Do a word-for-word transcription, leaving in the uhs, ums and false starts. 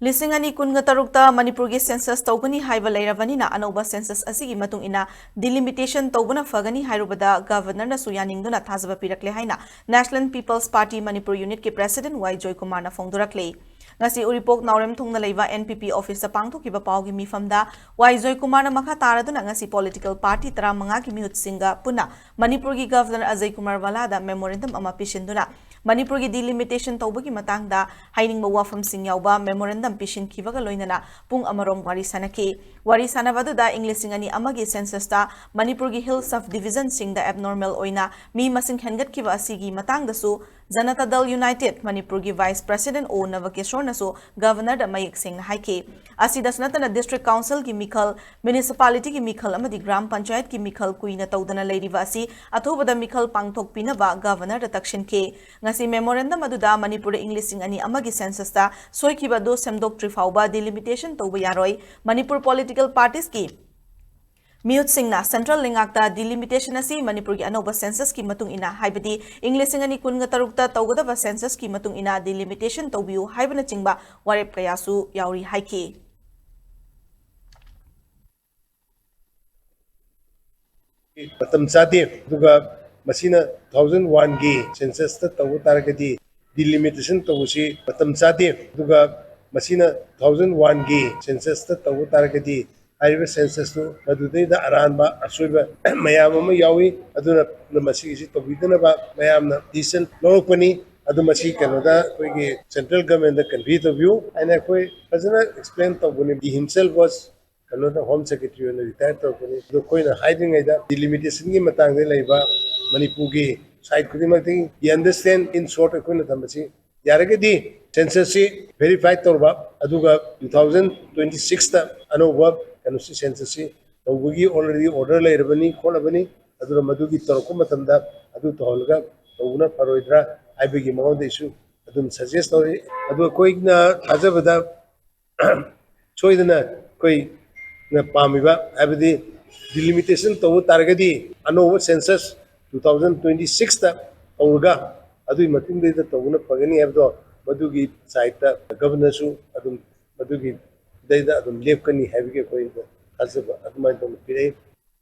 ꯂꯤꯁꯤꯡ ꯑꯅꯤ ꯀꯨꯟꯒ ꯇꯔꯨꯛꯇ ꯃꯅꯤꯄꯨꯔꯒꯤ ꯁꯦꯟꯁꯁ ꯇꯧꯒꯅꯤ ꯍꯥꯏꯕ ꯂꯩꯔꯕꯅꯤꯅ, ꯑꯅꯧꯕ ꯁꯦꯟꯁꯁ ꯑꯁꯤꯒꯤ ꯃꯇꯨꯡ ꯏꯟꯅ ꯗꯤꯂꯤꯃꯤꯇꯦꯁꯟ ꯇꯧꯕꯅ ꯐꯒꯅꯤ ꯍꯥꯏꯔꯨꯕꯗ ꯒꯚꯔꯅꯔꯅꯁꯨ ꯌꯥꯅꯤꯡꯗꯨꯅ ꯊꯥꯖꯕ ꯄꯤꯔꯛꯂꯦ ꯍꯥꯏꯅ National People's Party ꯃꯅꯤꯄꯨꯔ ꯌꯨꯅꯤꯠꯀꯤ ꯄ꯭ꯔꯦꯁꯤꯗꯦꯟꯠ ꯋꯥꯏ ꯖꯣꯏꯀꯨꯃꯥꯔꯅ ꯐꯣꯡꯗꯣꯔꯛꯂꯤ꯫ ꯉꯁꯤ ꯎꯔꯤꯄꯣꯛ ꯅꯥꯎꯔꯦꯝꯊꯣꯡꯗ ꯂꯩꯕ N P P ꯑꯣꯐꯤꯁꯇ ꯄꯥꯡꯊꯣꯛꯈꯤꯕ ꯄꯥꯎꯒꯤ ꯃꯤꯐꯝꯗ ꯋꯥꯏ ꯖꯣꯏꯀꯨꯃꯥꯔꯅ ꯃꯈꯥ ꯇꯥꯔꯗꯨꯅ ꯉꯁꯤ ꯄꯣꯂꯤꯇꯤꯀꯦꯜ ꯄꯥꯔꯇꯤ ꯇꯔꯥꯃꯉꯥꯒꯤ ꯃꯤꯍꯨꯠꯁꯤꯡꯒ ꯄꯨꯟꯅ ꯃꯅꯤꯄꯨꯔꯒꯤ ꯒꯚꯔꯅꯔ ꯑꯖꯌ ꯀꯨꯃꯥꯔ ꯚꯜꯂꯥꯗ ꯃꯦꯃꯣꯔꯦꯟꯗꯝ ꯑꯃ ꯄꯤꯁꯤꯟꯗꯨꯅ ꯃꯅꯤꯄꯨꯔꯒꯤ ꯗꯤꯂꯤꯃꯤꯇꯦꯁꯟ ꯇꯧꯕꯒꯤ ꯃꯇꯥꯡꯗ ꯍꯥꯏꯅꯤꯡꯕ ꯋꯥꯐꯝꯁꯤꯡ ꯌꯥꯎꯕ ꯃꯦꯃꯣꯔꯦꯟꯗꯝ ꯄꯤꯁꯤꯟꯈꯤꯕꯒ ꯂꯣꯏꯅꯅ ꯄꯨꯡ ꯑꯃꯔꯣꯝ ꯋꯥꯔꯤ ꯁꯥꯟꯅꯈꯤ꯫ ꯋꯥꯔꯤ ꯁꯥꯟꯅꯕ ꯑꯗꯨꯗ ꯏꯪ ꯂꯤꯁꯤꯡ ꯑꯅꯤ ꯑꯃꯒꯤ ꯁꯦꯟꯁꯁꯇ ꯃꯅꯤꯄꯨꯔꯒꯤ ꯍꯤꯜ ꯁꯕ ꯗꯤꯚꯤꯖꯟꯁꯤꯡꯗ ꯑꯦꯕꯅꯣꯔꯃꯦꯜ ꯑꯣꯏꯅ ꯃꯤ ꯃꯁꯤꯡ ꯍꯦꯟꯒꯠꯈꯤꯕ ꯑꯁꯤꯒꯤ ꯃꯇꯥꯡꯗꯁꯨ ꯖꯅꯇꯥ ꯗꯜ ꯌꯨꯅꯥꯏꯇꯦꯗ ꯃꯅꯤꯄꯨꯔꯒꯤ ꯚꯥꯏꯁ ꯄ꯭ꯔꯦꯁꯤꯗꯦꯟꯠ ꯑꯣ ꯅꯕꯀꯤꯁꯣꯔꯅꯁꯨ ꯒꯚꯔꯅꯔꯗ ꯃꯌꯦꯛ ꯁꯦꯡꯅ ꯍꯥꯏꯈꯤ꯫ ꯑꯁꯤꯗꯁꯨ ꯅꯠꯇꯅ ꯗꯤꯁꯇ꯭ꯔꯤꯛ ꯀꯥꯎꯟꯁꯤꯜꯒꯤ ꯃꯤꯈꯜ, ꯃ꯭ꯌꯨꯅꯤꯁꯤꯄꯥꯂꯤꯇꯤꯒꯤ ꯃꯤꯈꯜ ꯑꯃꯗꯤ ꯒ꯭ꯔꯥꯝ ꯄꯟꯆꯥꯌꯠꯀꯤ ꯃꯤꯈꯜ ꯀꯨꯏꯅ ꯇꯧꯗꯅ ꯂꯩꯔꯤꯕ ꯑꯁꯤ ꯑꯊꯨꯕꯗ ꯃꯤꯈꯜ ꯄꯥꯡꯊꯣꯛꯄꯤꯅꯕ ꯒꯚꯔꯅꯔꯗ ꯇꯛꯁꯤꯟꯈꯤ꯫ ꯉꯁꯤ ꯃꯦꯃꯣꯔꯦꯟꯗꯝ ꯑꯗꯨꯗ ꯃꯅꯤꯄꯨꯔꯗ ꯏꯪ ꯂꯤꯁꯤꯡ ꯑꯅꯤ ꯑꯃꯒꯤ ꯁꯦꯟꯁꯁꯇ ꯁꯣꯏꯈꯤꯕ ꯑꯗꯨ ꯁꯦꯝꯗꯣꯛꯇ꯭ꯔꯤ ꯐꯥꯎꯕ ꯗꯤꯂꯤꯃꯤꯇꯦꯁꯟ ꯇꯧꯕ ꯌꯥꯔꯣꯏ꯫ ꯃꯅꯤꯄꯨꯔ ꯄꯣꯂꯤꯇꯤꯀꯦꯜ ꯄꯥꯔꯇꯤꯁꯀꯤ ꯃꯤꯍꯨꯠꯁꯤꯡꯅ ꯁꯦꯟꯇ꯭ꯔꯦꯜ ꯂꯩꯉꯥꯛꯇ ꯗꯤꯂꯤꯃꯤꯇꯦꯁꯟ ꯑꯁꯤ ꯃꯅꯤꯄꯨꯔꯒꯤ ꯑꯅꯧꯕ ꯁꯦꯟꯁꯁꯀꯤ ꯃꯇꯨꯡ ꯏꯟꯅ, ꯍꯥꯏꯕꯗꯤ ꯏꯪ ꯂꯤꯁꯤꯡ ꯑꯅꯤ ꯀꯨꯟꯒ ꯇꯔꯨꯛꯇ ꯇꯧꯒꯗꯕ ꯁꯦꯟꯁꯁꯀꯤ ꯃꯇꯨꯡ ꯏꯟꯅ ꯗꯤꯂꯤꯃꯤꯇꯦꯁꯟ ꯇꯧꯕꯤꯌꯨ ꯍꯥꯏꯕꯅꯆꯤꯡꯕ ꯋꯥꯔꯦꯞ ꯀꯌꯥꯁꯨ ꯌꯥꯎꯔꯤ ꯍꯥꯏꯈꯤ꯫ ꯃꯇꯝ ꯆꯥꯗꯦ꯫ ꯑꯗꯨꯒ ꯃꯁꯤꯅ two thousand one ꯒꯤ ꯁꯦꯟꯁꯁꯇ ꯇꯧꯕ ꯇꯥꯔꯒꯗꯤ ꯗꯤꯂꯤꯃꯤꯇꯦꯁꯟ ꯇꯧꯕꯁꯤ ꯃꯇꯝ ꯆꯥꯗꯦ꯫ ꯑꯗꯨꯒ ꯃꯁꯤꯅ two thousand one ꯒꯤ ꯁꯦꯟꯁꯁꯇ ꯇꯧꯕ ꯇꯥꯔꯒꯗꯤ ꯍꯥꯏꯔꯤꯕ ꯁꯦꯟꯁꯁꯇꯨ ꯃꯗꯨꯗꯩꯗ ꯑꯔꯥꯟꯕ ꯑꯁꯣꯏꯕ ꯃꯌꯥꯝ ꯑꯃ ꯌꯥꯎꯏ꯫ ꯑꯗꯨꯅ ꯃꯁꯤꯒꯤꯁꯤ ꯇꯧꯕꯤꯗꯅꯕ ꯃꯌꯥꯝꯅ ꯗꯤꯁꯤꯖꯟ ꯂꯧꯔꯛꯄꯅꯤ꯫ ꯑꯗꯨ ꯃꯁꯤ ꯀꯩꯅꯣꯗ ꯑꯩꯈꯣꯏꯒꯤ ꯁꯦꯟꯇ꯭ꯔꯦꯜ ꯒꯚꯔꯟꯃꯦꯟꯗ ꯀꯟꯚꯦ ꯇꯧꯕꯤꯌꯨ ꯍꯥꯏꯅ ꯑꯩꯈꯣꯏ ꯐꯖꯅ ꯑꯦꯛꯁꯄ꯭ꯂꯦꯟ ꯇꯧꯕꯅꯤ꯫ He himself was ꯀꯩꯅꯣꯗ ꯍꯣꯝ ꯁꯦꯀ꯭ꯔꯦꯇꯔꯤ ꯑꯣꯏꯅ ꯔꯤꯇꯥꯌꯔ ꯇꯧꯔꯛꯄꯅꯤ꯫ ꯑꯗꯣ ꯑꯩꯈꯣꯏꯅ ꯍꯥꯏꯗ꯭ꯔꯤꯉꯩꯗ ꯗꯤꯂꯤꯃꯤꯇꯦꯁꯟꯒꯤ ꯃꯇꯥꯡꯗ ꯂꯩꯕ ꯃꯅꯤꯄꯨꯔꯒꯤ side ꯈꯨꯗꯤꯡꯃꯛꯇꯒꯤ we understand, in short, ꯑꯩꯈꯣꯏꯅ ꯊꯝꯕꯁꯤ ꯌꯥꯔꯒꯗꯤ ꯁꯦꯟꯁꯁꯁꯤ ꯚꯦꯔꯤꯐꯥꯏ ꯇꯧꯔꯕ, ꯑꯗꯨꯒ two thousand twenty sixꯇ ꯑꯅꯧꯕ ꯀꯩꯅꯣꯁꯤ ꯁꯦꯟꯁꯁꯁꯤ ꯇꯧꯕꯒꯤ already order ꯂꯩꯔꯕꯅꯤ, ꯈꯣꯠꯂꯕꯅꯤ꯫ ꯑꯗꯨꯅ ꯃꯗꯨꯒꯤ ꯇꯧꯔꯛꯄ ꯃꯇꯝꯗ ꯑꯗꯨ ꯇꯧꯍꯜꯂꯒ ꯇꯧꯕꯅ ꯐꯔꯣꯏꯗ꯭ꯔꯥ ꯍꯥꯏꯕꯒꯤ ꯃꯉꯣꯟꯗ ꯑꯩꯁꯨ ꯑꯗꯨꯝ ꯁꯖꯦꯁ ꯇꯧꯔꯤ꯫ ꯑꯗꯨ ꯑꯩꯈꯣꯏꯅ ꯊꯥꯖꯕꯗ ꯁꯣꯏꯗꯅ ꯑꯩꯈꯣꯏꯅ ꯄꯥꯝꯃꯤꯕ, ꯍꯥꯏꯕꯗꯤ ꯗꯤꯂꯤꯃꯤꯇꯦꯁꯟ ꯇꯧꯕ ꯇꯥꯔꯒꯗꯤ ꯑꯅꯧꯕ ꯁꯦꯟꯁꯁ two thousand twenty sixꯇ ꯇꯧꯔꯒ ꯑꯗꯨꯒꯤ ꯃꯇꯨꯡꯗꯩꯗ ꯇꯧꯕꯅ ꯐꯒꯅꯤ ꯍꯥꯏꯕꯗꯣ ꯃꯗꯨꯒꯤ ꯁꯥꯏꯠꯇ ꯒꯕꯔꯅꯔꯁꯨ ꯑꯗꯨꯝ ꯃꯗꯨꯒꯤ ꯗꯩꯗ ꯑꯗꯨꯝ ꯂꯦꯞꯀꯅꯤ ꯍꯥꯏꯕꯒꯤ ꯑꯩꯈꯣꯏꯗ ꯊꯥꯖꯕ ꯑꯗꯨꯃꯥꯏꯅ ꯇꯧꯅ ꯄꯤꯔꯛꯏ꯫